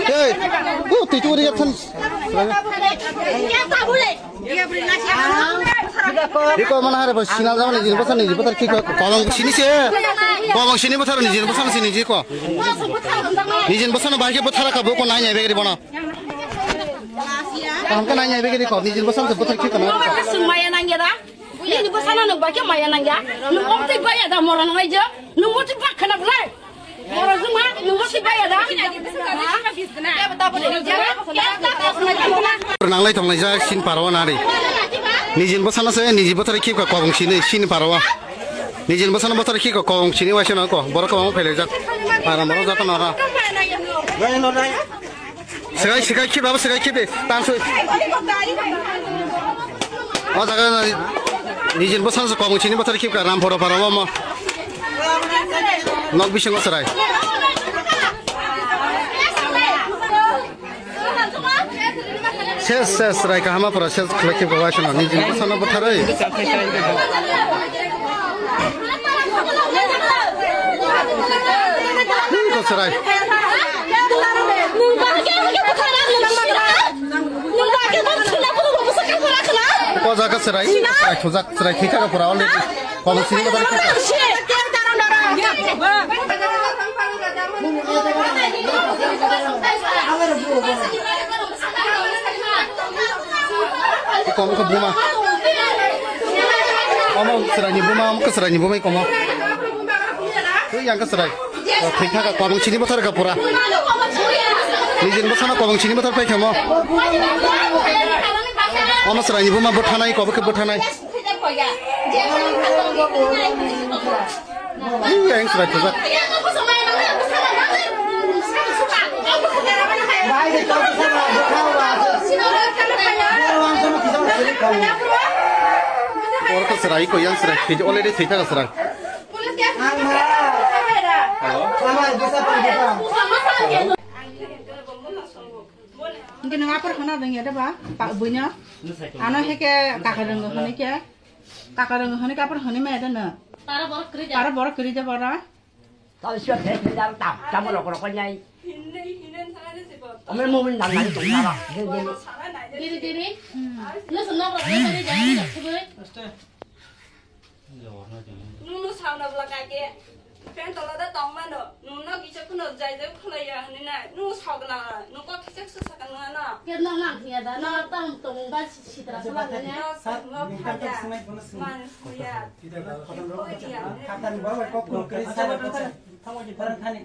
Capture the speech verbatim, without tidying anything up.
Hey, oh, tui tu ri than. Riko mana hari bos sinal jama nijin bosan nijin botar ki ko kobong sini se. Kobong sini botar nijin bosan sini ji ko. Nijin bosan bahai ke botar ka bo ko nai nai begri bono. Kaham ka nai nai begri ko nijin bosan se botar ki ko na. Sumaya nang ya da. Nini bosano nuk ba ke maya nang ya. Nuk mok tui ba ya da mora nang ai je. Nuk mok tui ba khana blai. Borok juma, nungbo si baya da? Nanglai tonglai jak sin paro nari. Nijin bosana se, niji bothari khipka kobong sini, sin paro. Nijin bosana bothari khipka kobong sini waisa nako. Borok kobong phailai jak. Para borok jata nara. Sikai, sikai, khibi, abo sikai, khibi, tansoi. O jaga nijin bosang se kobong sini bothar khibka Ramphoro para omo. Nok bisingo chwrai. Ses, ses, chwrai kahama pura ses khwlai khibka waisano nijin bosano botharwi. Ko chwrai. Ko jaga chwrai. Chwrai thujak, chwrai thwi thaka pura already. Kobong sini ko jaga. Kom ko buma. Omo chwraini buma, omo chwraini buma komo. Twi yang chwrai. Thwi thaka kobong sini bothar ka pura. Nijin bosana kobong sini bothar pai khamo. Omo chwraini buma bothanai, kobo khe bothanai. Ui, ang chwrai thujak. Oro khe chwrai ko yang chwrai thwi already thwi thaka chwrai. Hello. Hwnkhe nwng aphuru hwnna dong ya de ba, ba buino. Ano heke kaka rwngo hwnwi khe. Kaka rwngo hwnwi khe aphuru hwnwi maya de no. Para borok kwrwi de. Para borok kwrwi de bora. Tao sio thek thek jang tam tam rok rok nyai. Hinwi hinwi thangani se bo. Ame mo min nang nang tong nara. Diri diri. Nusu nok rok le diri diri. Nunu sauna bwla kake. Fan tola da tong mano. Nunu kisa kuno jai jai khulai ya hinwi nai. Nunu sauna. Nunu kok kisa kisa sakha nung ano. Ker nang nang thia da. Nang tam tong ba sitra sala ne. Sir, nung kok kisa mai kono sini. Man suya. Tidak ada. Koi dia. Katan bawa kok kuno kisa. Thango ji parang thani.